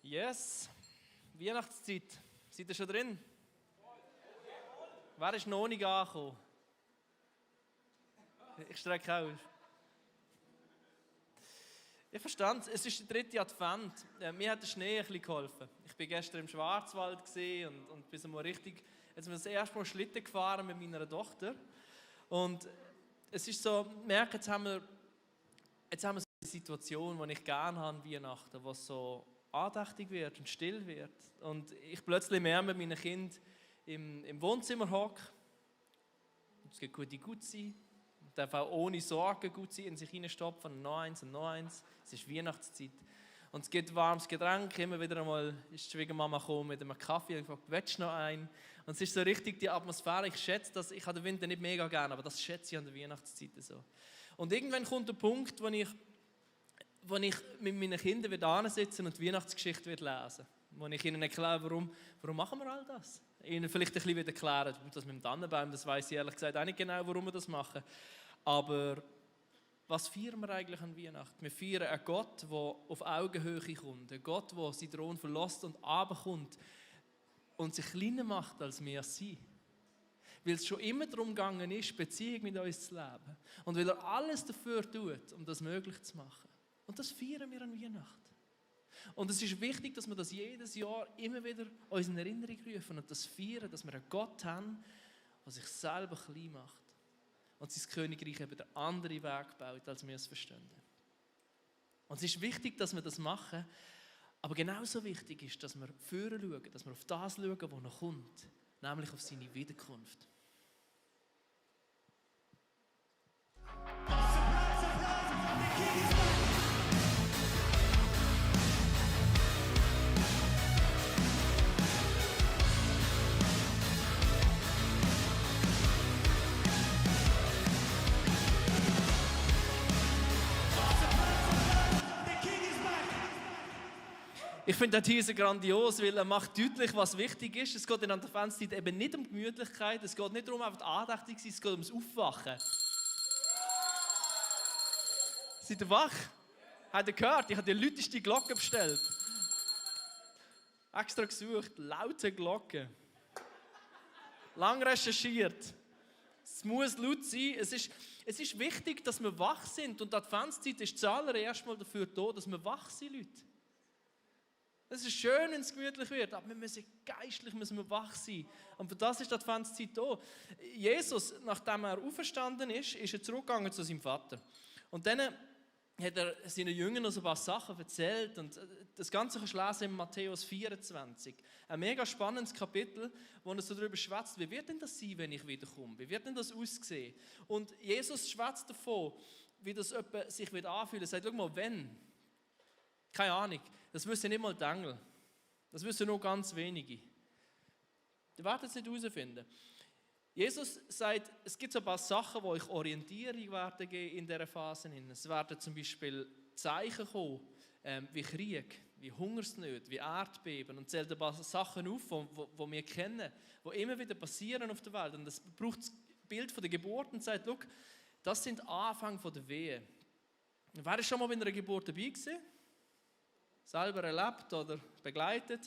Yes, Weihnachtszeit. Seid ihr schon drin? Wer ist noch nicht angekommen? Ich strecke aus. Ich verstand, es ist der 3. Advent. Mir hat der Schnee ein bisschen geholfen. Ich war gestern im Schwarzwald und bin mal richtig, jetzt sind wir das erste Mal Schlitten gefahren mit meiner Tochter. Und es ist so, ich merke, jetzt haben wir so eine Situation, die ich gerne habe an Weihnachten, wo es so andächtig wird und still wird. Und ich plötzlich mehr mit meinen Kindern im Wohnzimmer hocke. Es geht gute Gutsein. Man darf auch ohne Sorgen Gutsein in sich hineinstopfen. Und noch eins und noch eins. Es ist Weihnachtszeit. Und es gibt warmes Getränk. Immer wieder einmal ist die Schwiegermama gekommen mit einem Kaffee und gefragt, willst du noch einen? Und es ist so richtig die Atmosphäre. Ich schätze das. Ich habe den Winter nicht mega gerne, aber das schätze ich an der Weihnachtszeit so. Und irgendwann kommt der Punkt, wo ich mit meinen Kindern wieder sitzen und die Weihnachtsgeschichte lesen werde. Wo ich ihnen erkläre, warum machen wir all das? Ihnen vielleicht ein bisschen wieder erklären, das mit dem Tannenbaum, das weiss ich ehrlich gesagt auch nicht genau, warum wir das machen. Aber was feiern wir eigentlich an Weihnachten? Wir feiern einen Gott, der auf Augenhöhe kommt. Einen Gott, der seinen Thron verlässt und runterkommt und sich kleiner macht, als wir sind. Weil es schon immer darum gegangen ist, Beziehung mit uns zu leben. Und weil er alles dafür tut, um das möglich zu machen. Und das feiern wir an Weihnachten. Und es ist wichtig, dass wir das jedes Jahr immer wieder uns in Erinnerung rufen und das feiern, dass wir einen Gott haben, der sich selber klein macht und sein Königreich eben den anderen Weg baut, als wir es verstehen. Und es ist wichtig, dass wir das machen, aber genauso wichtig ist, dass wir vorher schauen, dass wir auf das schauen, was noch kommt, nämlich auf seine Wiederkunft. Ich finde den Teaser grandios, weil er macht deutlich, was wichtig ist. Es geht in der Adventszeit eben nicht um Gemütlichkeit, es geht nicht darum, einfach andächtig zu sein, es geht ums Aufwachen. Seid ihr wach? Habt ihr gehört? Ich habe die lauteste Glocke bestellt. Extra gesucht, laute Glocke. Lang recherchiert. Es muss laut sein. Es ist wichtig, dass wir wach sind. Und die Adventszeit ist zuallererst mal dafür da, dass wir wach sind, Leute. Es ist schön, wenn es gemütlich wird, aber wir müssen geistlich wach sein. Und für das ist die Adventszeit da. Jesus, nachdem er auferstanden ist er zurückgegangen zu seinem Vater. Und dann hat er seinen Jüngern noch so ein paar Sachen erzählt. Und das Ganze kannst du lesen in Matthäus 24. Ein mega spannendes Kapitel, wo er so darüber schwätzt, wie wird denn das sein, wenn ich wiederkomme? Wie wird denn das aussehen? Und Jesus schwätzt davon, wie das sich anfühlen wird. Er sagt, schau mal, wenn... Keine Ahnung, das wissen nicht mal die Engel. Das wissen nur ganz wenige. Die werden es nicht herausfinden. Jesus sagt, es gibt so ein paar Sachen, die euch Orientierung werden geben in dieser Phase. Es werden zum Beispiel Zeichen kommen, wie Krieg, wie Hungersnöte, wie Erdbeben. Und zählt ein paar Sachen auf, die wir kennen, die immer wieder passieren auf der Welt. Und das braucht das Bild von der Geburt und sagt, schau, das sind Anfänge der Wehe. Wer war schon mal bei einer Geburt dabei gewesen? Selber erlebt oder begleitet.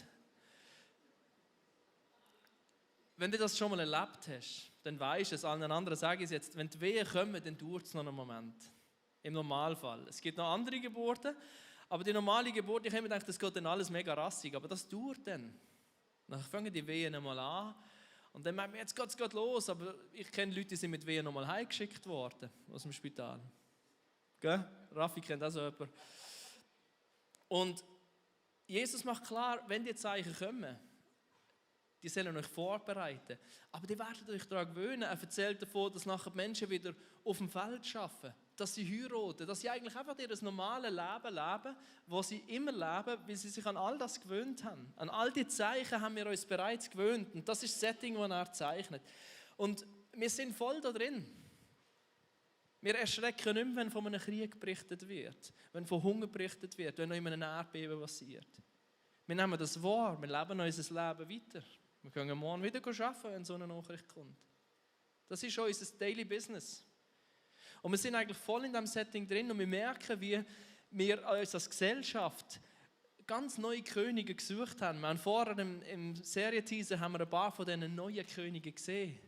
Wenn du das schon mal erlebt hast, dann weisst du es. Allen anderen sage ich es jetzt, wenn die Wehen kommen, dann dauert es noch einen Moment. Im Normalfall. Es gibt noch andere Geburten, aber die normale Geburt, ich habe mir gedacht, das geht dann alles mega rassig, aber das dauert dann. Dann fangen die Wehen einmal an und dann meinen wir, jetzt geht es los, aber ich kenne Leute, die sind mit Wehen nochmal heimgeschickt worden aus dem Spital. Gell? Raffi kennt auch so jemanden. Und Jesus macht klar, wenn die Zeichen kommen, die sollen euch vorbereiten. Aber die werden euch daran gewöhnen. Er erzählt davon, dass nachher die Menschen wieder auf dem Feld arbeiten, dass sie heiraten, dass sie eigentlich einfach ihr normales Leben leben, das sie immer leben, weil sie sich an all das gewöhnt haben. An all die Zeichen haben wir uns bereits gewöhnt. Und das ist das Setting, das er zeichnet. Und wir sind voll da drin. Wir erschrecken nicht mehr, wenn von einem Krieg berichtet wird, wenn von Hunger berichtet wird, wenn noch in einem Erdbeben passiert. Wir nehmen das wahr, wir leben unser Leben weiter. Wir können morgen wieder arbeiten, wenn so eine Nachricht kommt. Das ist unser Daily Business. Und wir sind eigentlich voll in diesem Setting drin und wir merken, wie wir uns als Gesellschaft ganz neue Könige gesucht haben. Wir haben vorher im Serienteaser haben wir ein paar von diesen neuen Königen gesehen.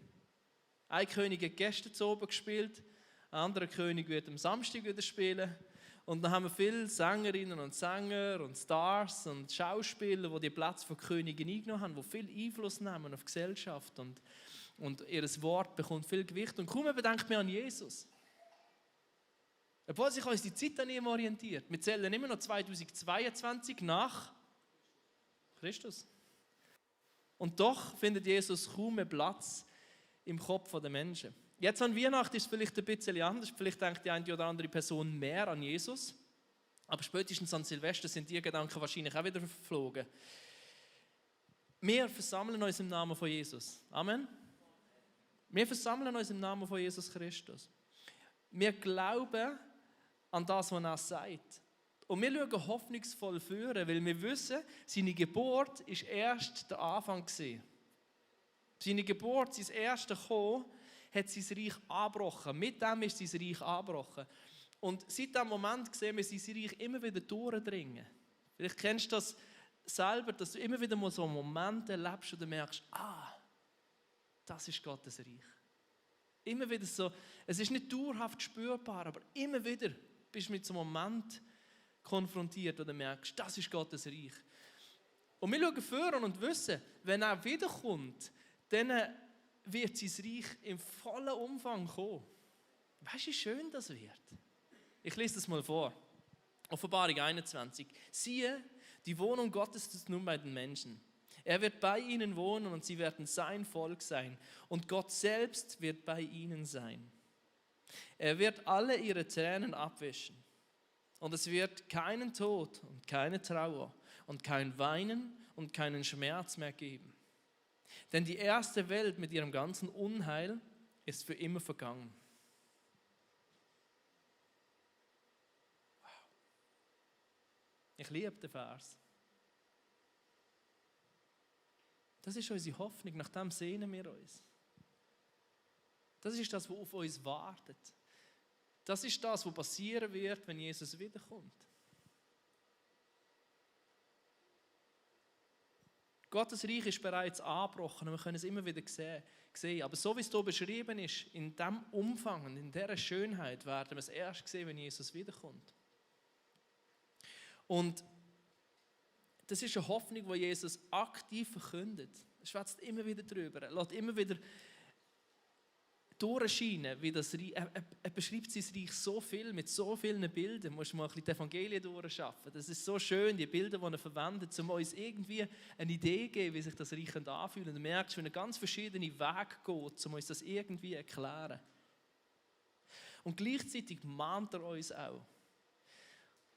Ein König hat gestern zu oben gespielt, ein anderer König wird am Samstag wieder spielen. Und dann haben wir viele Sängerinnen und Sänger und Stars und Schauspieler, die den Platz von Königen eingenommen haben, die viel Einfluss nehmen auf die Gesellschaft und ihr Wort bekommt viel Gewicht. Und kaum denkt man an Jesus. Obwohl sich unsere Zeit an ihm orientiert. Wir zählen immer noch 2022 nach Christus. Und doch findet Jesus kaum mehr Platz im Kopf der Menschen. Jetzt an Weihnachten ist es vielleicht ein bisschen anders. Vielleicht denkt die eine oder andere Person mehr an Jesus. Aber spätestens an Silvester sind die Gedanken wahrscheinlich auch wieder verflogen. Wir versammeln uns im Namen von Jesus. Amen. Wir versammeln uns im Namen von Jesus Christus. Wir glauben an das, was er sagt. Und wir schauen hoffnungsvoll führen, weil wir wissen, seine Geburt ist erst der Anfang gewesen. Seine Geburt, sein erster Kommen, hat sein Reich angebrochen. Mit dem ist sein Reich angebrochen. Und seit diesem Moment sehen wir sein Reich immer wieder durchdringen. Vielleicht kennst du das selber, dass du immer wieder mal so Momente erlebst und du merkst, das ist Gottes Reich. Immer wieder so, es ist nicht dauerhaft spürbar, aber immer wieder bist du mit so einem Moment konfrontiert und du merkst, das ist Gottes Reich. Und wir schauen vor und wissen, wenn er wiederkommt, dann wird sein Reich im vollen Umfang kommen. Weißt du, wie schön das wird? Ich lese das mal vor. Offenbarung 21. Siehe, die Wohnung Gottes ist nun bei den Menschen. Er wird bei ihnen wohnen und sie werden sein Volk sein. Und Gott selbst wird bei ihnen sein. Er wird alle ihre Tränen abwischen. Und es wird keinen Tod und keine Trauer und kein Weinen und keinen Schmerz mehr geben. Denn die erste Welt mit ihrem ganzen Unheil ist für immer vergangen. Wow. Ich liebe den Vers. Das ist unsere Hoffnung, nach dem sehnen wir uns. Das ist das, was auf uns wartet. Das ist das, was passieren wird, wenn Jesus wiederkommt. Gottes Reich ist bereits angebrochen und wir können es immer wieder sehen. Aber so wie es hier beschrieben ist, in diesem Umfang und in dieser Schönheit werden wir es erst sehen, wenn Jesus wiederkommt. Und das ist eine Hoffnung, die Jesus aktiv verkündet. Er schwätzt immer wieder drüber, er lässt immer wieder durchscheinen, wie das Reich, er beschreibt sein Reich so viel, mit so vielen Bildern. Du musst mal ein bisschen die Evangelien durchschaffen. Das ist so schön, die Bilder, die er verwendet, um uns irgendwie eine Idee zu geben, wie sich das Reich anfühlt. Und du merkst, wie er ganz verschiedene Wege geht, um uns das irgendwie zu erklären. Und gleichzeitig mahnt er uns auch.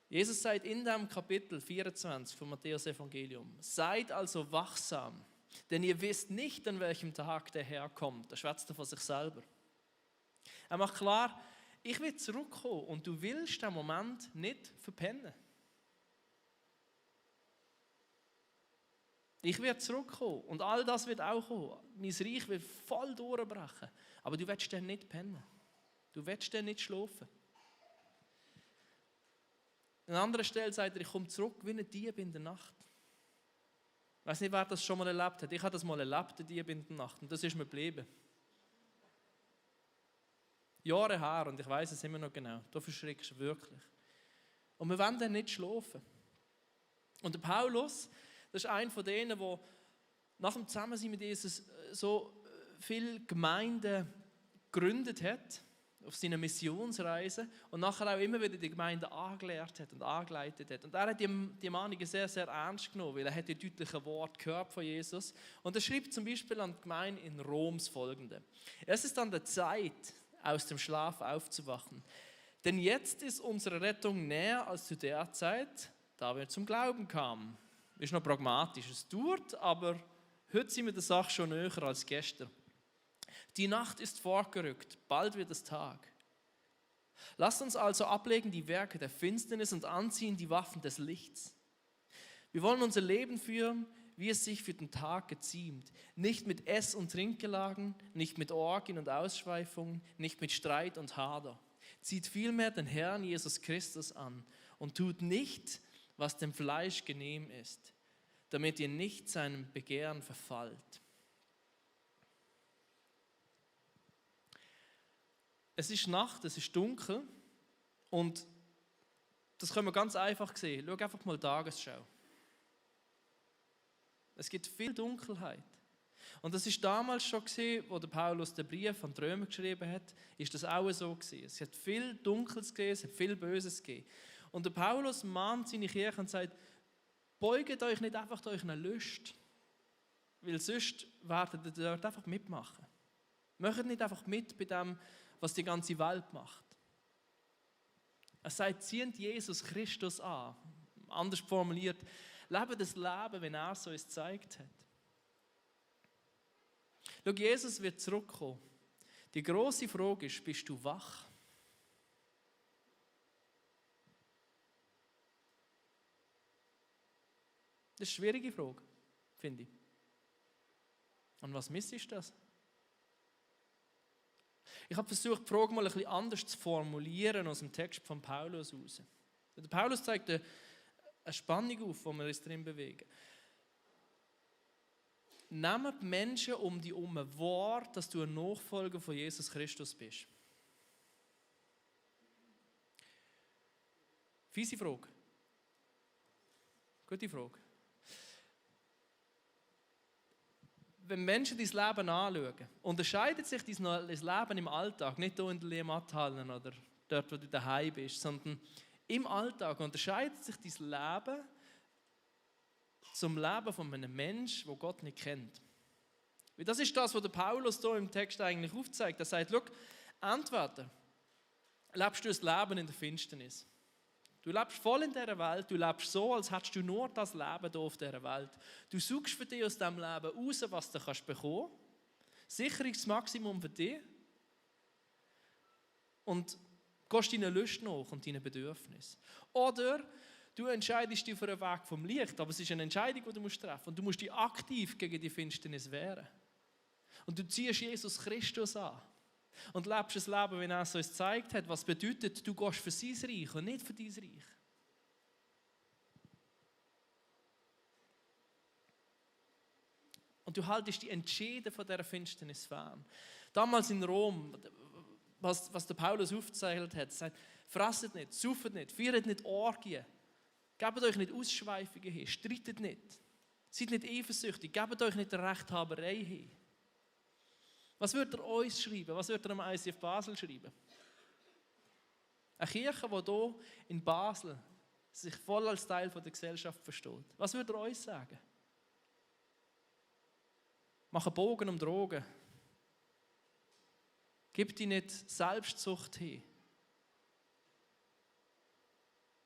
Jesus sagt in dem Kapitel 24 vom Matthäus-Evangelium: Seid also wachsam, denn ihr wisst nicht, an welchem Tag der Herr kommt. Er schwätzt von sich selber. Er macht klar, ich will zurückkommen und du willst den Moment nicht verpennen. Ich werde zurückkommen und all das wird auch kommen. Mein Reich wird voll durchbrechen. Aber du willst dann nicht pennen. Du willst dann nicht schlafen. An anderer Stelle sagt er, ich komme zurück wie ein Dieb in der Nacht. Ich weiß nicht, wer das schon mal erlebt hat. Ich habe das mal erlebt, ein Dieb in der Nacht. Und das ist mir geblieben. Jahre her, und ich weiß es immer noch genau. Da verschreckst du wirklich. Und wir wollen dann nicht schlafen. Und der Paulus, das ist einer von denen, der nach dem Zusammensein mit Jesus so viele Gemeinden gegründet hat, auf seiner Missionsreise, und nachher auch immer wieder die Gemeinde angelehrt hat und angeleitet hat. Und er hat die Mahnungen sehr, sehr ernst genommen, weil er hat die deutlichen Worte gehört von Jesus. Und er schreibt zum Beispiel an die Gemeinde in Rom das Folgende: Es ist an der Zeit, aus dem Schlaf aufzuwachen. Denn jetzt ist unsere Rettung näher als zu der Zeit, da wir zum Glauben kamen. Ist noch pragmatisch, es dauert, aber heute sind wir der Sache schon näher als gestern. Die Nacht ist vorgerückt, bald wird es Tag. Lasst uns also ablegen die Werke der Finsternis und anziehen die Waffen des Lichts. Wir wollen unser Leben führen, wie es sich für den Tag geziemt. Nicht mit Ess- und Trinkgelagen, nicht mit Orgien und Ausschweifungen, nicht mit Streit und Hader. Zieht vielmehr den Herrn Jesus Christus an und tut nicht, was dem Fleisch genehm ist, damit ihr nicht seinem Begehren verfallt. Es ist Nacht, es ist dunkel und das können wir ganz einfach sehen. Schau einfach mal die Tagesschau. Es gibt viel Dunkelheit. Und das ist damals schon gesehen, wo der Paulus den Brief an die Römer geschrieben hat, ist das auch so gewesen. Es hat viel Dunkles gegeben, es hat viel Böses gegeben. Und der Paulus mahnt seine Kirche und sagt, beugt euch nicht einfach durch eine Lust, weil sonst werdet ihr dort einfach mitmachen. Macht nicht einfach mit bei dem, was die ganze Welt macht. Er sagt, zieht Jesus Christus an. Anders formuliert, lebt das Leben, wenn er es uns gezeigt hat. Schau, Jesus wird zurückkommen. Die grosse Frage ist, bist du wach? Das ist eine schwierige Frage, finde ich. Und was misst das? Ich habe versucht, die Frage mal ein bisschen anders zu formulieren aus dem Text von Paulus heraus. Der Paulus zeigt eine Spannung auf, wo wir uns drin bewegen. Nehmen die Menschen um dich herum wahr, dass du ein Nachfolger von Jesus Christus bist? Fiese Frage. Gute Frage. Wenn Menschen dein Leben anschauen, unterscheidet sich dein Leben im Alltag, nicht hier in der Lehmathallen oder dort, wo du daheim bist, sondern im Alltag unterscheidet sich dein Leben zum Leben von einem Menschen, der Gott nicht kennt. Weil das ist das, was der Paulus hier im Text eigentlich aufzeigt. Er sagt, schau, entweder lebst du ein Leben in der Finsternis. Du lebst voll in dieser Welt, du lebst so, als hättest du nur das Leben hier auf dieser Welt. Du suchst für dich aus diesem Leben raus, was du bekommen kannst. Sicherungsmaximum für dich. Und gehst deinen Lust nach und deinen Bedürfnissen. Oder du entscheidest dich für einen Weg vom Licht, aber es ist eine Entscheidung, die du treffen musst. Und du musst dich aktiv gegen die Finsternis wehren. Und du ziehst Jesus Christus an. Und lebst ein Leben, wie er es uns gezeigt hat, was bedeutet, du gehst für sein Reich und nicht für dein Reich. Und du haltest dich entschieden von dieser Finsternis fern. Damals in Rom, was der Paulus aufgezeichnet hat, sagt, frasset nicht, sauft nicht, feiert nicht Orgien, gebt euch nicht Ausschweifungen hin, streitet nicht, seid nicht eifersüchtig, gebt euch nicht der Rechthaberei hin. Was wird er uns schreiben? Was wird er am ICF Basel schreiben? Eine Kirche, die hier in Basel sich voll als Teil der Gesellschaft versteht. Was wird er uns sagen? Mach einen Bogen um Drogen. Gib dir nicht Selbstsucht hin.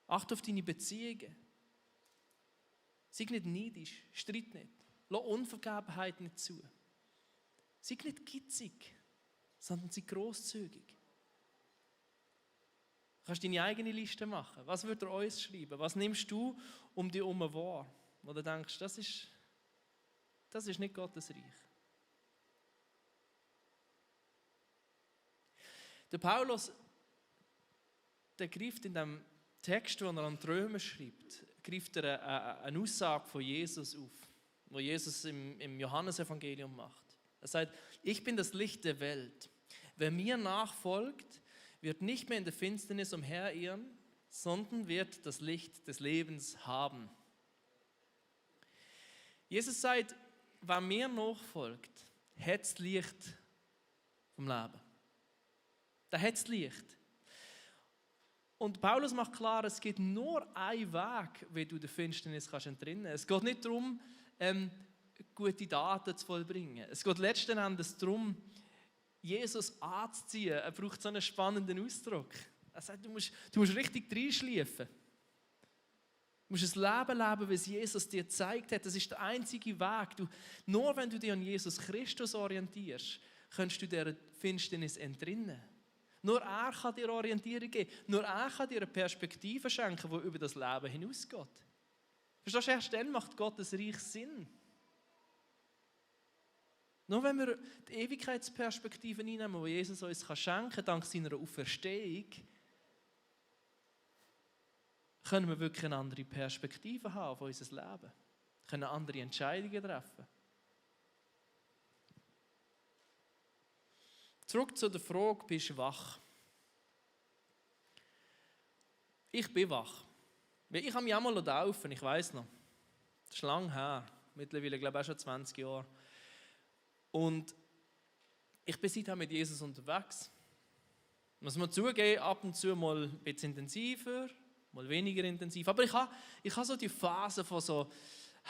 Achte auf deine Beziehungen. Sei nicht neidisch, streit nicht. Lass Unvergebenheit nicht zu. Sei nicht gitzig, sondern sei grosszügig. Du kannst deine eigene Liste machen. Was wird er uns schreiben? Was nimmst du um dich herum wahr? Wo du denkst, das ist nicht Gottes Reich. Der Paulus, der greift in dem Text, den er an die Römer schreibt, greift er eine Aussage von Jesus auf, wo Jesus im Johannesevangelium macht. Er sagt, ich bin das Licht der Welt. Wer mir nachfolgt, wird nicht mehr in der Finsternis umherirren, sondern wird das Licht des Lebens haben. Jesus sagt, wer mir nachfolgt, hat das Licht vom Leben. Der hat das Licht. Und Paulus macht klar, es gibt nur einen Weg, wie du der Finsternis entrinnen kannst. Es geht nicht darum, gute Daten zu vollbringen. Es geht letzten Endes darum, Jesus anzuziehen. Er braucht so einen spannenden Ausdruck. Er sagt, du musst richtig reinschliefen. Du musst ein Leben leben, wie es Jesus dir gezeigt hat. Das ist der einzige Weg. Nur wenn du dich an Jesus Christus orientierst, kannst du dieser Finsternis entrinnen. Nur er kann dir Orientierung geben. Nur er kann dir eine Perspektive schenken, die über das Leben hinausgeht. Verstehst du, erst dann macht Gottes Reich Sinn. Nur wenn wir die Ewigkeitsperspektive einnehmen, die Jesus uns schenken kann, dank seiner Auferstehung, können wir wirklich eine andere Perspektive haben auf unser Leben. Können andere Entscheidungen treffen. Zurück zu der Frage, bist du wach? Ich bin wach. Ich habe mich auch mal taufen, ich weiss noch. Das ist lange her. Mittlerweile, glaube ich, auch schon 20 Jahre. Und ich bin seitdem mit Jesus unterwegs. Muss man zugeben, ab und zu mal ein bisschen intensiver, mal weniger intensiv. Aber ich habe so die Phase von so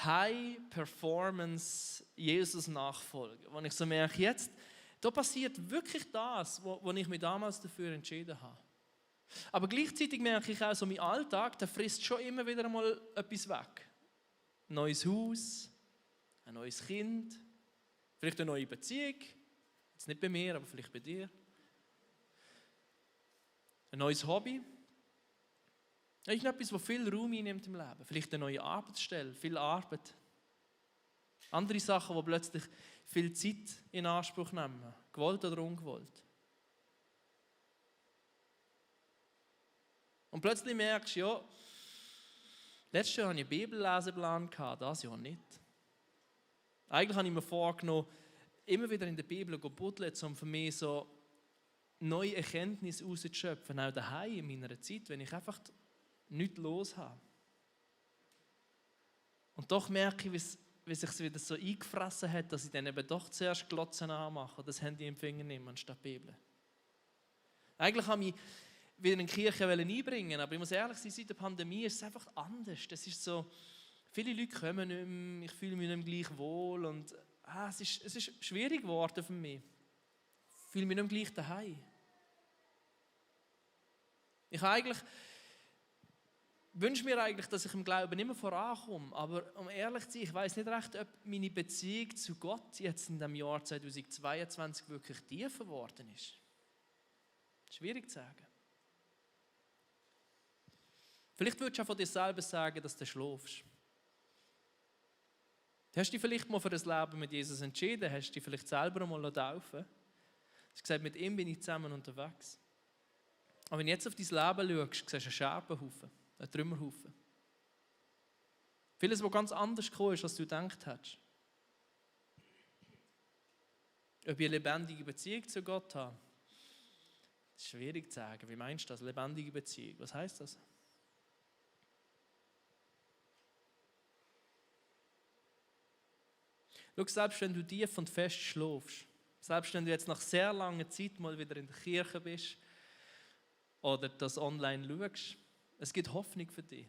High-Performance Jesus-Nachfolge, wo ich so merke, jetzt, da passiert wirklich das, wo ich mich damals dafür entschieden habe. Aber gleichzeitig merke ich auch, so mein Alltag, der frisst schon immer wieder einmal etwas weg. Ein neues Haus, ein neues Kind, vielleicht eine neue Beziehung, jetzt nicht bei mir, aber vielleicht bei dir. Ein neues Hobby. Irgendetwas, das viel Raum einnimmt im Leben. Vielleicht eine neue Arbeitsstelle, viel Arbeit. Andere Sachen, die plötzlich viel Zeit in Anspruch nehmen, gewollt oder ungewollt. Und plötzlich merkst du, ja, letztes Jahr hatte ich einen Bibelleseplan, dieses Jahr nicht. Eigentlich habe ich mir vorgenommen, immer wieder in der Bibel zu buddeln, um für mich so neue Erkenntnisse auszuschöpfen, auch daheim in meiner Zeit, wenn ich einfach nichts los habe. Und doch merke ich, wie sich es wieder so eingefressen hat, dass ich dann eben doch zuerst Glotzen anmache und das Handy im Finger nehme anstatt die Bibel. Eigentlich habe ich wieder in die Kirche einbringen, aber ich muss ehrlich sein, seit der Pandemie ist es einfach anders. Das ist so, viele Leute kommen nicht mehr, ich fühle mich nicht mehr gleich wohl und es ist schwierig geworden für mich. Ich fühle mich nicht mehr gleich daheim. Ich wünsche mir eigentlich, dass ich im Glauben nicht mehr vorankomme, aber um ehrlich zu sein, ich weiss nicht recht, ob meine Beziehung zu Gott jetzt in dem Jahr 2022 wirklich tiefer geworden ist. Schwierig zu sagen. Vielleicht würdest du auch von dir selber sagen, dass du schläfst. Hast du dich vielleicht mal für das Leben mit Jesus entschieden? Hast du dich vielleicht selber mal taufen? Du hast gesagt, mit ihm bin ich zusammen unterwegs. Aber wenn du jetzt auf dein Leben schaust, siehst du einen Scherbenhaufen, einen Trümmerhaufen. Vieles, was ganz anders gekommen ist, als du gedacht hast. Ob ich eine lebendige Beziehung zu Gott habe, das ist schwierig zu sagen. Wie meinst du das? Lebendige Beziehung, was heisst das? Schau, selbst wenn du tief und fest schläfst, selbst wenn du jetzt nach sehr langer Zeit mal wieder in der Kirche bist oder das online schaust, es gibt Hoffnung für dich.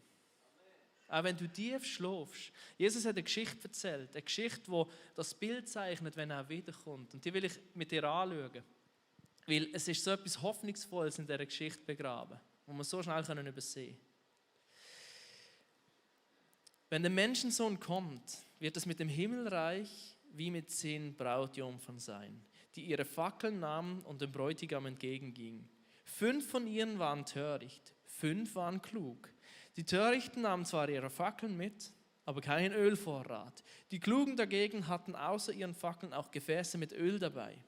Auch wenn du tief schläfst. Jesus hat eine Geschichte erzählt, eine Geschichte, die das Bild zeichnet, wenn er wiederkommt. Und die will ich mit dir anschauen. Weil es ist so etwas Hoffnungsvolles in dieser Geschichte begraben, wo wir so schnell übersehen können. Wenn der Menschensohn kommt, wird es mit dem Himmelreich wie mit 10 Brautjungfern sein, die ihre Fackeln nahmen und dem Bräutigam entgegengingen. 5 von ihnen waren töricht, 5 waren klug. Die Törichten nahmen zwar ihre Fackeln mit, aber keinen Ölvorrat. Die Klugen dagegen hatten außer ihren Fackeln auch Gefäße mit Öl dabei.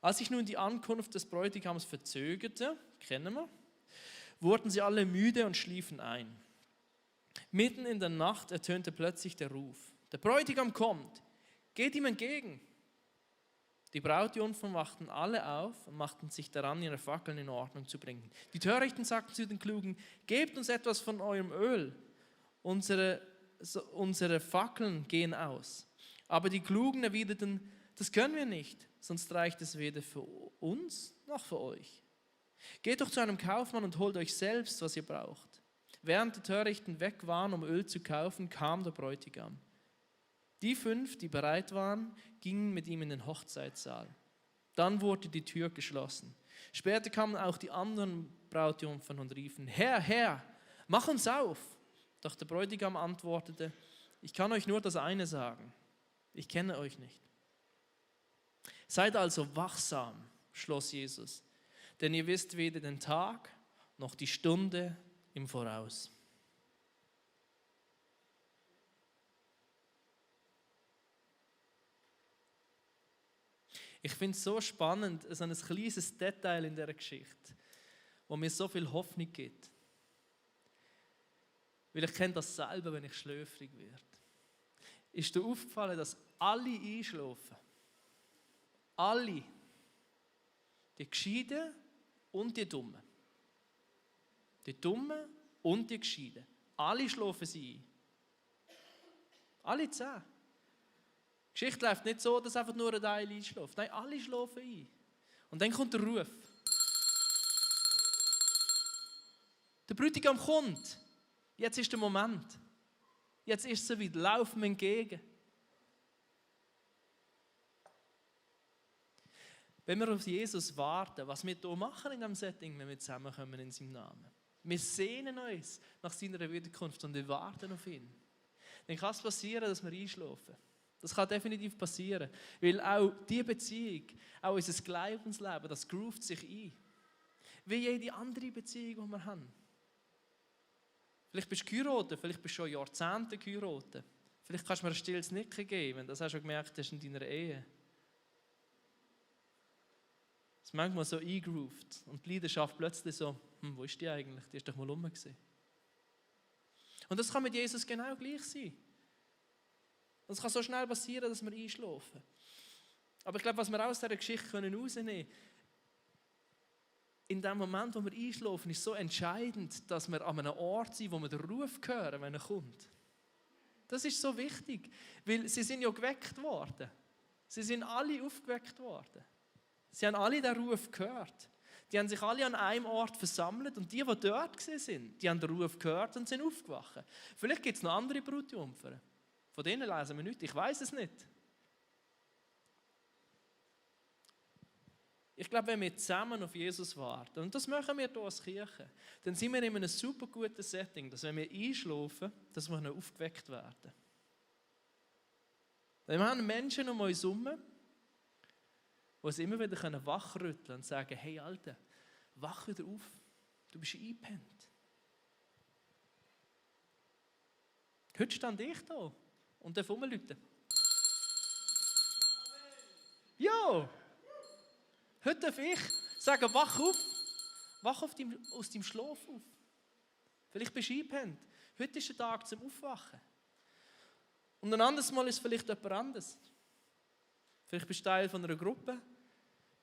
Als sich nun die Ankunft des Bräutigams verzögerte, kennen wir, wurden sie alle müde und schliefen ein. Mitten in der Nacht ertönte plötzlich der Ruf: Der Bräutigam kommt, geht ihm entgegen. Die Brautjungfern wachten alle auf und machten sich daran, ihre Fackeln in Ordnung zu bringen. Die Törichten sagten zu den Klugen: Gebt uns etwas von eurem Öl, unsere Fackeln gehen aus. Aber die Klugen erwiderten: Das können wir nicht, sonst reicht es weder für uns noch für euch. Geht doch zu einem Kaufmann und holt euch selbst, was ihr braucht. Während die Törichten weg waren, um Öl zu kaufen, kam der Bräutigam. Die 5, die bereit waren, gingen mit ihm in den Hochzeitssaal. Dann wurde die Tür geschlossen. Später kamen auch die anderen Brautjungfern und riefen: Herr, Herr, mach uns auf! Doch der Bräutigam antwortete: Ich kann euch nur das eine sagen: Ich kenne euch nicht. Seid also wachsam, schloss Jesus, denn ihr wisst weder den Tag noch die Stunde im Voraus. Ich finde es so spannend, so ein kleines Detail in dieser Geschichte, wo mir so viel Hoffnung gibt. Weil ich kenne das selber, wenn ich schläfrig werde. Ist dir aufgefallen, dass alle einschlafen? Alle. Die Gescheiten und die Dummen. Die Dummen und die Gescheiten. Alle schlafen sie ein. Alle 10. Die Geschichte läuft nicht so, dass einfach nur ein Teil einschläft. Nein, alle schlafen ein. Und dann kommt der Ruf. Der Bräutigam kommt. Jetzt ist der Moment. Jetzt ist es soweit. Laufen wir entgegen. Wenn wir auf Jesus warten, was wir hier machen in diesem Setting, wenn wir zusammenkommen in seinem Namen. Wir sehnen uns nach seiner Wiederkunft und wir warten auf ihn. Dann kann es passieren, dass wir einschlafen. Das kann definitiv passieren. Weil auch diese Beziehung, auch unser Glaubensleben, das groovt sich ein. Wie jede andere Beziehung, die wir haben. Vielleicht bist du geheiratet, vielleicht bist du schon Jahrzehnte geheiratet. Vielleicht kannst du mir ein stilles Nicken geben, wenn du das auch schon gemerkt hast in deiner Ehe. Es ist manchmal so eingroovt und die Leidenschaft plötzlich so, wo ist die eigentlich? Die ist doch mal rum gewesen. Und das kann mit Jesus genau gleich sein. Und es kann so schnell passieren, dass wir einschlafen. Aber ich glaube, was wir aus dieser Geschichte herausnehmen können, in dem Moment, wo wir einschlafen, ist so entscheidend, dass wir an einem Ort sind, wo wir den Ruf hören, wenn er kommt. Das ist so wichtig, weil sie sind ja geweckt worden. Sie sind alle aufgeweckt worden. Sie haben alle den Ruf gehört. Die haben sich alle an einem Ort versammelt und die dort waren, die haben den Ruf gehört und sind aufgewacht. Vielleicht gibt es noch andere Brautjungfern. Von denen lesen wir nichts, ich weiß es nicht. Ich glaube, wenn wir zusammen auf Jesus warten, und das machen wir hier als Kirche, dann sind wir in einem super guten Setting, dass wenn wir einschlafen, dass wir noch aufgeweckt werden. Wir haben Menschen um uns herum, die uns immer wieder wachrütteln können und sagen, hey Alter, wach wieder auf, du bist eingepennt. Heute stand ich da und darf rumläuten. Ja! Heute darf ich sagen, wach auf. Wach aus deinem Schlaf auf. Vielleicht bist du eingepennt. Heute ist der Tag zum Aufwachen. Und ein anderes Mal ist es vielleicht jemand anderes. Vielleicht bist du Teil von einer Gruppe,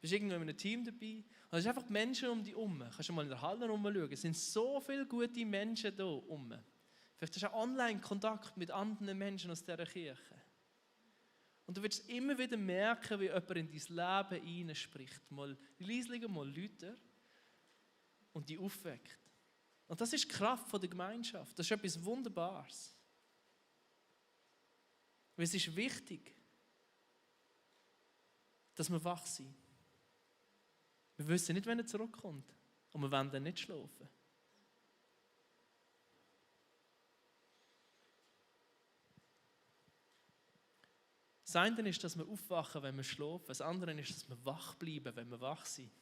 bist irgendwo in einem Team dabei. Und es sind einfach Menschen um dich herum. Kannst du mal in der Halle herumschauen. Es sind so viele gute Menschen hier herum. Vielleicht hast du auch Online-Kontakt mit anderen Menschen aus dieser Kirche. Und du wirst immer wieder merken, wie jemand in dein Leben hineinspricht. Mal leislicher, mal lauter. Und dich aufweckt. Und das ist die Kraft der Gemeinschaft. Das ist etwas Wunderbares. Weil es ist wichtig, dass wir wach sind. Wir wissen nicht, wann er zurückkommt. Und wir wollen dann nicht schlafen. Das eine ist, dass wir aufwachen, wenn wir schlafen. Das andere ist, dass wir wach bleiben, wenn wir wach sind.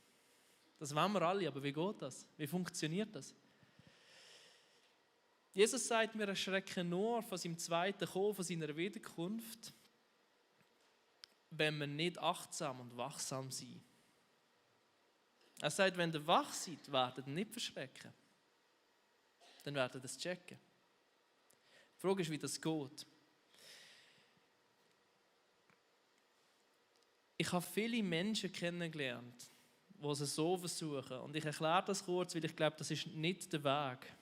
Das wollen wir alle, aber wie geht das? Wie funktioniert das? Jesus sagt, wir erschrecken nur von seinem zweiten Kommen, von seiner Wiederkunft, wenn wir nicht achtsam und wachsam sind. Er sagt, wenn ihr wach seid, werdet ihr nicht verschrecken. Dann werdet ihr es checken. Die Frage ist, wie das geht. Ich habe viele Menschen kennengelernt, die es so versuchen. Und ich erkläre das kurz, weil ich glaube, das ist nicht der Weg.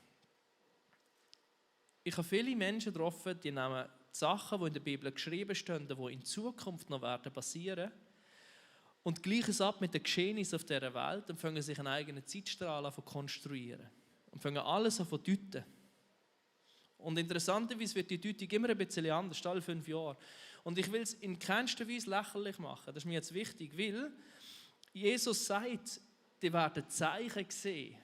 Ich habe viele Menschen getroffen, die nehmen die Sachen, die in der Bibel geschrieben stehen, die in Zukunft noch werden passieren, und gleichen es ab mit den Geschehnissen auf dieser Welt und fangen sich einen eigenen Zeitstrahl an zu konstruieren. Und fangen alles an zu deuten. Und interessanterweise wird die Deutung immer ein bisschen anders, alle 5 Jahre. Und ich will es in keinster Weise lächerlich machen. Das ist mir jetzt wichtig, weil Jesus sagt, die werden Zeichen sehen.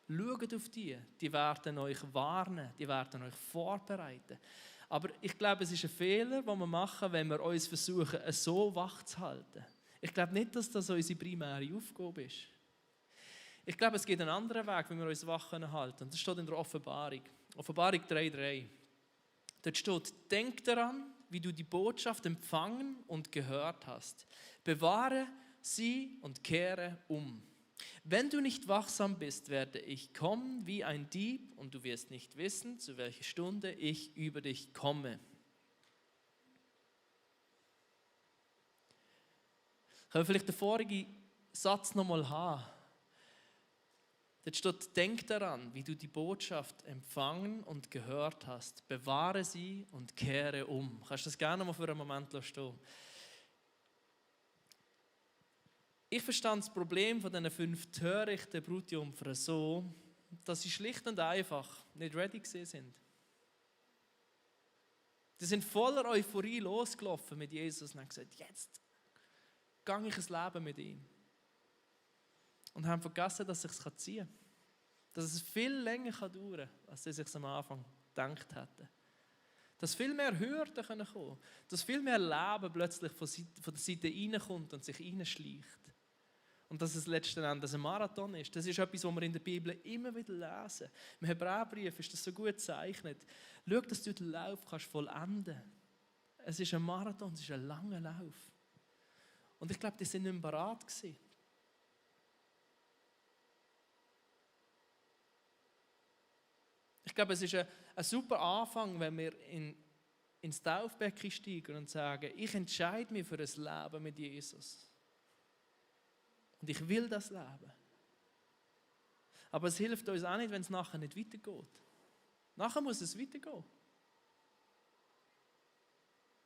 Schaut auf die werden euch warnen, die werden euch vorbereiten. Aber ich glaube, es ist ein Fehler, den wir machen, wenn wir uns versuchen, so wach zu halten. Ich glaube nicht, dass das unsere primäre Aufgabe ist. Ich glaube, es gibt einen anderen Weg, wie wir uns wach halten können. Und das steht in der Offenbarung. Offenbarung 3,3. Dort steht, denk daran, wie du die Botschaft empfangen und gehört hast. Bewahre sie und kehre um. Wenn du nicht wachsam bist, werde ich kommen wie ein Dieb und du wirst nicht wissen, zu welcher Stunde ich über dich komme. Können wir vielleicht den vorigen Satz nochmal haben? Dort steht, denk daran, wie du die Botschaft empfangen und gehört hast. Bewahre sie und kehre um. Kannst du das gerne mal für einen Moment stehen? Ich verstand das Problem von diesen 5 törichten Brutjungfern so, dass sie schlicht und einfach nicht ready sind. Die sind voller Euphorie losgelaufen mit Jesus und haben gesagt, jetzt gehe ich ein Leben mit ihm. Und haben vergessen, dass es sich ziehen kann. Dass es viel länger dauern kann, als sie sich am Anfang gedacht hätten. Dass viel mehr Hürden kommen können. Dass viel mehr Leben plötzlich von der Seite reinkommt und sich reinschleicht. Und dass es letzten Endes ein Marathon ist. Das ist etwas, was wir in der Bibel immer wieder lesen. Im Hebräerbrief ist das so gut gezeichnet. Schau, dass du den Lauf vollenden kannst. Es ist ein Marathon, es ist ein langer Lauf. Und ich glaube, die sind nicht mehr bereit gewesen. Ich glaube, es ist ein super Anfang, wenn wir ins Taufbecken steigen und sagen, ich entscheide mich für ein Leben mit Jesus. Und ich will das Leben. Aber es hilft uns auch nicht, wenn es nachher nicht weitergeht. Nachher muss es weitergehen.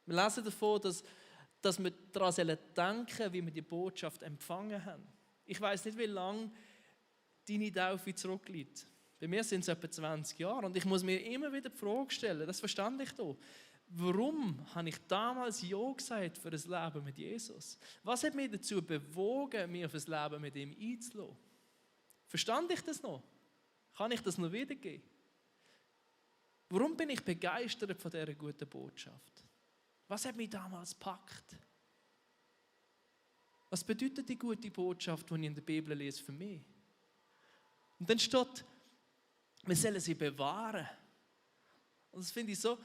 Wir lesen davon, dass wir daran denken, wie wir die Botschaft empfangen haben. Ich weiss nicht, wie lange deine Taufe zurückliegt. Bei mir sind es etwa 20 Jahre und ich muss mir immer wieder die Frage stellen, das verstand ich da. Warum habe ich damals Ja gesagt für ein Leben mit Jesus? Was hat mich dazu bewogen, mich auf ein Leben mit ihm einzulassen? Verstand ich das noch? Kann ich das noch wiedergeben? Warum bin ich begeistert von dieser guten Botschaft? Was hat mich damals gepackt? Was bedeutet die gute Botschaft, die ich in der Bibel lese, für mich? Und dann steht, wir sollen sie bewahren. Und das finde ich so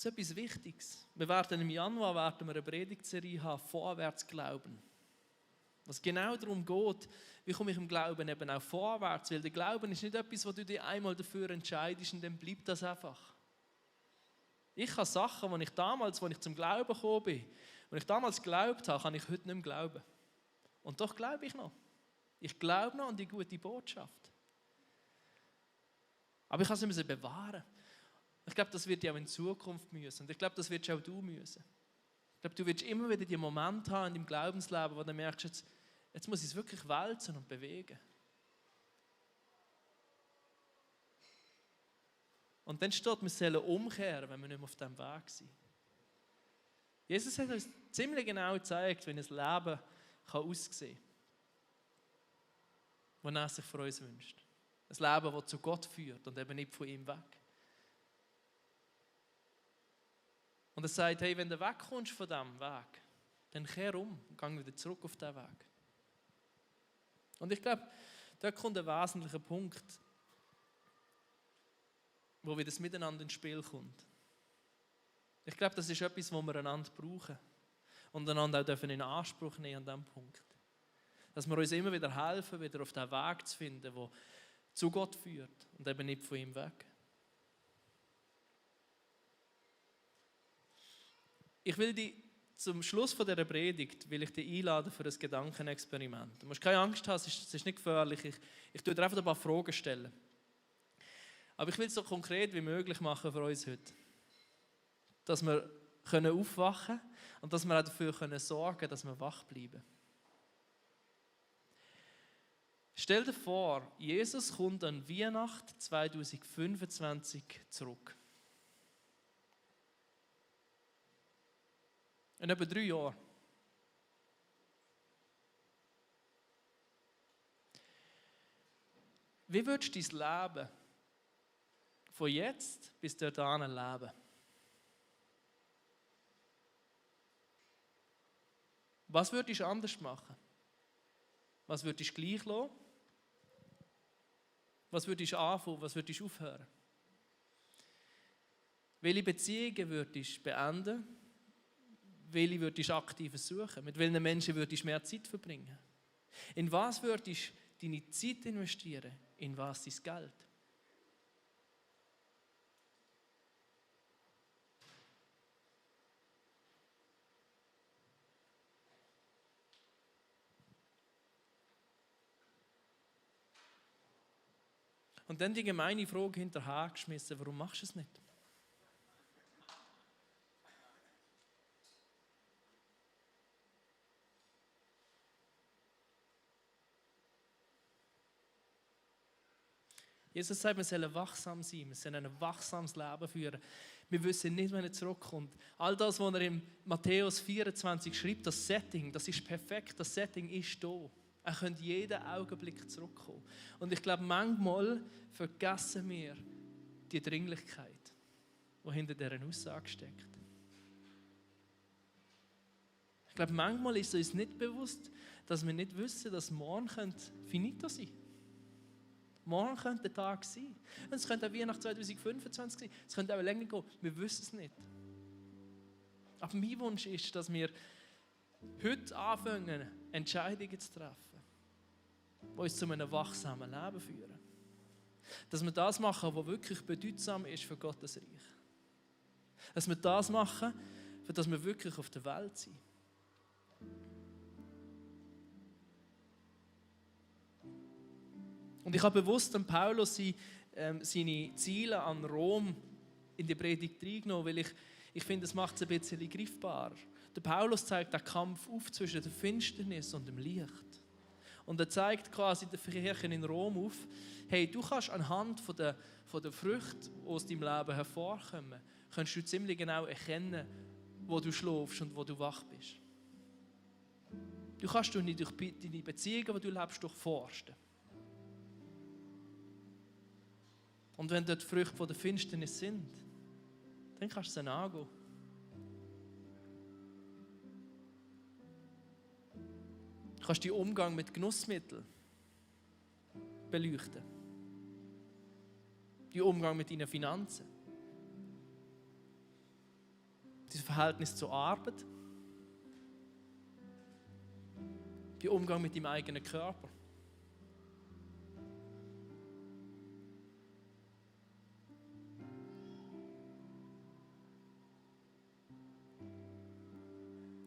etwas Wichtiges. Wir werden im Januar eine Predigtserie haben, vorwärts glauben. Was genau darum geht, wie komme ich im Glauben eben auch vorwärts, weil der Glauben ist nicht etwas, wo du dich einmal dafür entscheidest und dann bleibt das einfach. Ich habe Sachen, als ich zum Glauben gekommen bin, als ich damals geglaubt habe, kann ich heute nicht mehr glauben. Und doch glaube ich noch. Ich glaube noch an die gute Botschaft. Aber ich kann sie bewahren. Ich glaube, das wird ja auch in Zukunft müssen. Und ich glaube, das wirst auch du müssen. Ich glaube, du wirst immer wieder die Momente haben in deinem Glaubensleben, wo du merkst, jetzt muss ich es wirklich wälzen und bewegen. Und dann steht, wir sollen umkehren, wenn wir nicht mehr auf diesem Weg sind. Jesus hat uns ziemlich genau gezeigt, wie ein Leben aussehen kann, das er sich von uns wünscht. Ein Leben, das zu Gott führt und eben nicht von ihm weg. Und er sagt, hey, wenn du wegkommst von diesem Weg, dann kehr um und geh wieder zurück auf diesen Weg. Und ich glaube, da kommt ein wesentlicher Punkt, wo wieder das Miteinander ins Spiel kommt. Ich glaube, das ist etwas, wo wir einander brauchen und einander auch in Anspruch nehmen an diesem Punkt. Dass wir uns immer wieder helfen, wieder auf den Weg zu finden, der zu Gott führt und eben nicht von ihm weg. Ich will dich zum Schluss von dieser Predigt einladen für ein Gedankenexperiment. Du musst keine Angst haben, es ist nicht gefährlich. Ich tue dir einfach ein paar Fragen stellen. Aber ich will es so konkret wie möglich machen für uns heute. Dass wir aufwachen können und dass wir auch dafür sorgen können, dass wir wach bleiben. Stell dir vor, Jesus kommt an Weihnachten 2025 zurück. In etwa 3 Jahren. Wie würdest du dein Leben von jetzt bis dorthin leben? Was würdest du anders machen? Was würdest du gleich lassen? Was würdest du anfangen? Was würdest du aufhören? Welche Beziehungen würdest du beenden? Welche würdest du aktiv suchen? Mit welchen Menschen würdest du mehr Zeit verbringen? In was würdest du deine Zeit investieren? In was dein Geld? Und dann die gemeine Frage hinterhergeschmissen, warum machst du es nicht? Jesus sagt, wir sollen wachsam sein, wir sollen ein wachsames Leben führen. Wir wissen nicht, wann er zurückkommt. All das, was er in Matthäus 24 schreibt, das Setting, das ist perfekt, das Setting ist da. Er könnte jeden Augenblick zurückkommen. Und ich glaube, manchmal vergessen wir die Dringlichkeit, die hinter dieser Aussage steckt. Ich glaube, manchmal ist uns nicht bewusst, dass wir nicht wissen, dass morgen finito sein könnte. Morgen könnte der Tag sein. Und es könnte auch Weihnachten 2025 sein. Es könnte auch länger gehen. Wir wissen es nicht. Aber mein Wunsch ist, dass wir heute anfangen, Entscheidungen zu treffen, die uns zu einem wachsamen Leben führen. Dass wir das machen, was wirklich bedeutsam ist für Gottes Reich. Dass wir das machen, für das wir wirklich auf der Welt sind. Und ich habe bewusst Paulus seine Ziele an Rom in die Predigt reingenommen, weil ich finde, es macht es ein bisschen greifbarer. Der Paulus zeigt den Kampf auf zwischen der Finsternis und dem Licht. Und er zeigt quasi den Kirchen in Rom auf, hey, du kannst anhand von der Früchte, die aus deinem Leben hervorkommen, kannst du ziemlich genau erkennen, wo du schläfst und wo du wach bist. Du kannst du nicht durch deine Beziehungen, die du lebst, durchforsten. Und wenn dort die Früchte von der Finsternis sind, dann kannst du sie angehen. Du kannst den Umgang mit Genussmitteln beleuchten. Den Umgang mit deinen Finanzen. Das Verhältnis zur Arbeit. Den Umgang mit deinem eigenen Körper.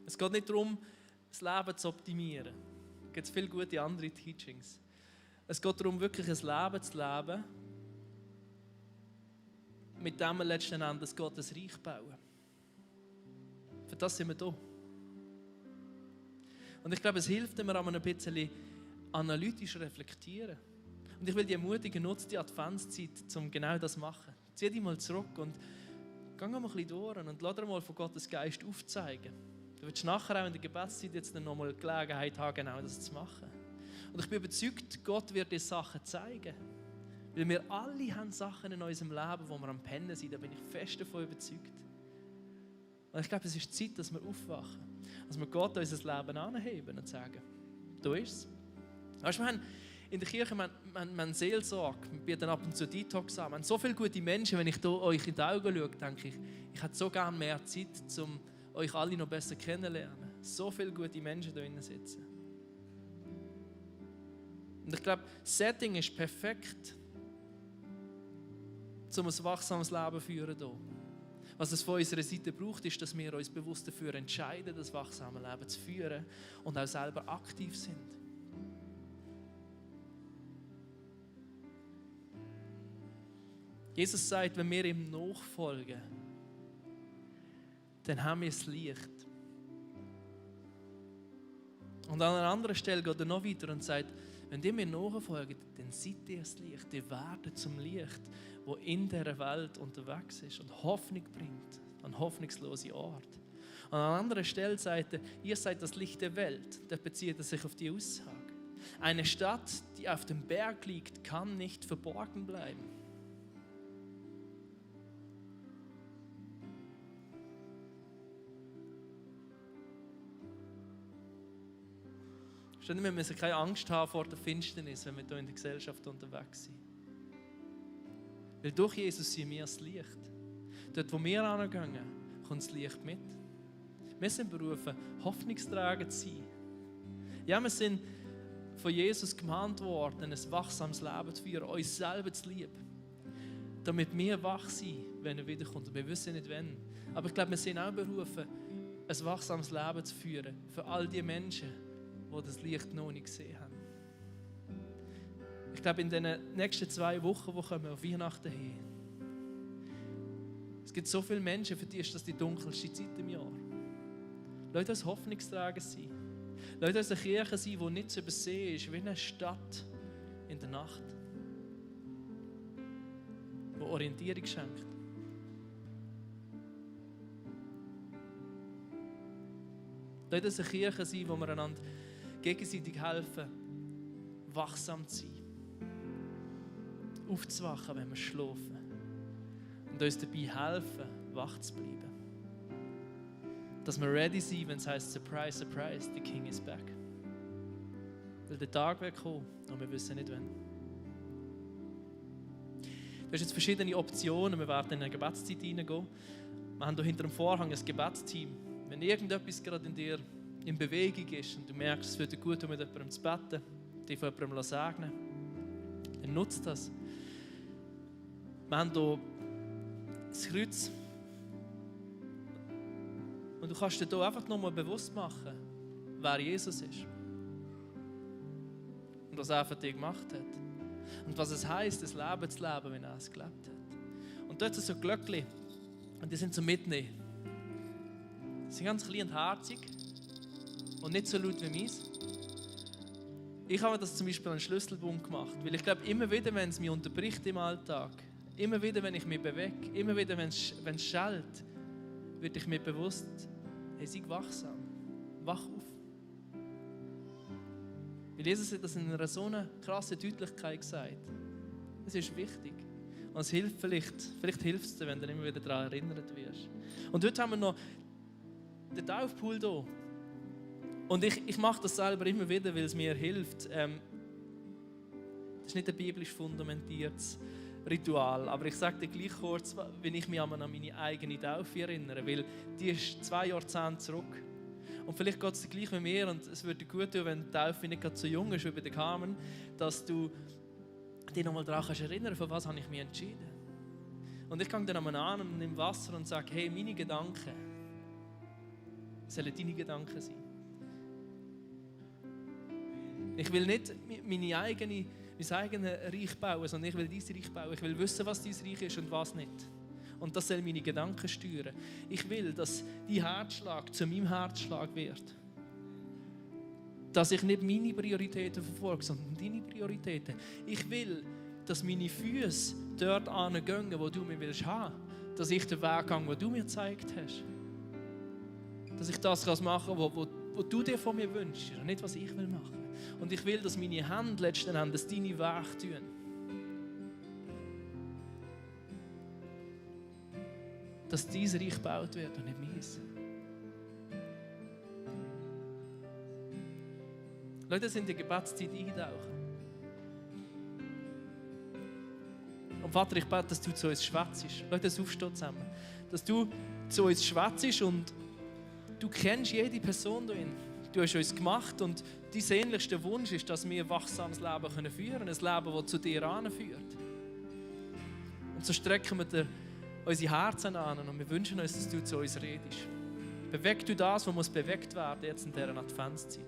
Es geht nicht darum, das Leben zu optimieren. Es gibt viele gute andere Teachings. Es geht darum, wirklich ein Leben zu leben, mit dem wir letzten Endes Gottes Reich bauen. Für das sind wir da. Und ich glaube, es hilft, wenn wir ein bisschen analytisch reflektieren. Und ich will dich ermutigen, nutze die Adventszeit, um genau das zu machen. Zieh dich mal zurück und geh mal ein bisschen durch und lass dir mal von Gottes Geist aufzeigen. Du wirst nachher auch in der Gebetszeit jetzt noch mal Gelegenheit haben, genau das zu machen. Und ich bin überzeugt, Gott wird dir Sachen zeigen. Weil wir alle haben Sachen in unserem Leben, wo wir am Pennen sind. Da bin ich fest davon überzeugt. Und ich glaube, es ist Zeit, dass wir aufwachen. Dass wir Gott unser Leben anheben und sagen, da ist es. Weißt du, wir haben in der Kirche man Seelsorge, wir bieten ab und zu Detox an. Wir haben so viele gute Menschen, wenn ich da euch in die Augen schaue, denke ich, ich hätte so gerne mehr Zeit, um euch alle noch besser kennenlernen. So viele gute Menschen da drinnen sitzen. Und ich glaube, das Setting ist perfekt, um ein wachsames Leben zu führen hier. Was es von unserer Seite braucht, ist, dass wir uns bewusst dafür entscheiden, das wachsame Leben zu führen und auch selber aktiv sind. Jesus sagt, wenn wir ihm nachfolgen, dann haben wir das Licht. Und an einer anderen Stelle geht er noch weiter und sagt, wenn ihr mir nachfolgt, dann seid ihr das Licht. Ihr werdet zum Licht, das in dieser Welt unterwegs ist und Hoffnung bringt an hoffnungslose Orte. Und an einer anderen Stelle sagt er, ihr seid das Licht der Welt. Da bezieht er sich auf die Aussage. Eine Stadt, die auf dem Berg liegt, kann nicht verborgen bleiben. Wir müssen keine Angst haben vor der Finsternis, wenn wir hier in der Gesellschaft unterwegs sind. Weil durch Jesus sind wir das Licht. Dort, wo wir hingehen, kommt das Licht mit. Wir sind berufen, Hoffnungsträger zu sein. Ja, wir sind von Jesus gemahnt worden, ein wachsames Leben zu führen, uns selber zu lieben. Damit wir wach sind, wenn er wiederkommt. Wir wissen nicht, wann. Aber ich glaube, wir sind auch berufen, ein wachsames Leben zu führen. Für all die Menschen, die das Licht noch nicht gesehen haben. Ich glaube, in den nächsten 2 Wochen, die kommen auf Weihnachten hin, es gibt so viele Menschen, für die ist das die dunkelste Zeit im Jahr. Lasst uns Hoffnungsträger sein. Lasst uns eine Kirche sein, die nicht zu übersehen ist, wie eine Stadt in der Nacht, die Orientierung schenkt. Lasst uns eine Kirche sein, wo wir einander gegenseitig helfen, wachsam zu sein, aufzuwachen, wenn wir schlafen und uns dabei helfen, wach zu bleiben. Dass wir ready sind, wenn es heisst, surprise, surprise, the king is back. Weil der Tag wird kommen und wir wissen nicht wann. Du hast jetzt verschiedene Optionen, wir werden in eine Gebetszeit hineingehen. Wir haben hier hinter dem Vorhang ein Gebetsteam. Wenn irgendetwas gerade in dir in Bewegung ist und du merkst, es wird dir gut, mit jemandem zu beten, dich von jemandem segnen, dann nutzt das. Wir haben hier das Kreuz. Und du kannst dir hier einfach nochmal bewusst machen, wer Jesus ist. Und was er für dich gemacht hat. Und was es heisst, das Leben zu leben, wenn er es gelebt hat. Und dort sind so Glöckchen. Und die sind so mitnehmen. Sie sind ganz klein und herzig. Und nicht so laut wie meins. Ich habe das zum Beispiel einen Schlüsselbund gemacht. Weil ich glaube, immer wieder, wenn es mich unterbricht im Alltag, immer wieder, wenn ich mich bewege, immer wieder, wenn es schellt, wird ich mir bewusst, hey, sei wachsam, wach auf. Weil Jesus hat das in einer so einer krassen Deutlichkeit gesagt. Das ist wichtig. Und es hilft vielleicht hilft es dir, wenn du immer wieder daran erinnert wirst. Und heute haben wir noch den Taufpool hier. Und ich mache das selber immer wieder, weil es mir hilft. Das ist nicht ein biblisch fundamentiertes Ritual, aber ich sage dir gleich kurz, wenn ich mich an meine eigene Taufe erinnere, weil die ist 2 Jahrzehnte zurück. Und vielleicht geht es dir gleich wie mir und es würde dir gut tun, wenn die Taufe nicht gerade so jung ist wie bei der Carmen, dass du dich nochmal daran erinnern kannst, für was habe ich mich entschieden. Und ich gehe dann an und nehme Wasser und sage, hey, meine Gedanken sollen deine Gedanken sein. Ich will nicht mein eigenes Reich bauen, sondern ich will dein Reich bauen. Ich will wissen, was dein Reich ist und was nicht. Und das soll meine Gedanken steuern. Ich will, dass dein Herzschlag zu meinem Herzschlag wird. Dass ich nicht meine Prioritäten verfolge, sondern deine Prioritäten. Ich will, dass meine Füße dort hingehen, wo du mich willst haben. Dass ich den Weg gehe, den du mir gezeigt hast. Dass ich das machen kann, was du dir von mir wünschst und nicht, was ich will machen. Und ich will, dass meine Hände letzten Endes deine Werke tun. Dass dein Reich gebaut wird und nicht meins. Leute, uns in die Gebetszeit eintauchen. Und Vater, ich bete, dass du zu uns schwätzt. Leute, uns aufstehen zusammen. Dass du zu uns schwätzt und du kennst jede Person darin. Du hast uns gemacht und dein sehnlichster Wunsch ist, dass wir ein wachsames Leben führen können. Ein Leben, das zu dir anführt. Und so strecken wir dir unsere Herzen an und wir wünschen uns, dass du zu uns redest. Beweg du das, was muss bewegt werden jetzt in dieser Adventszeit.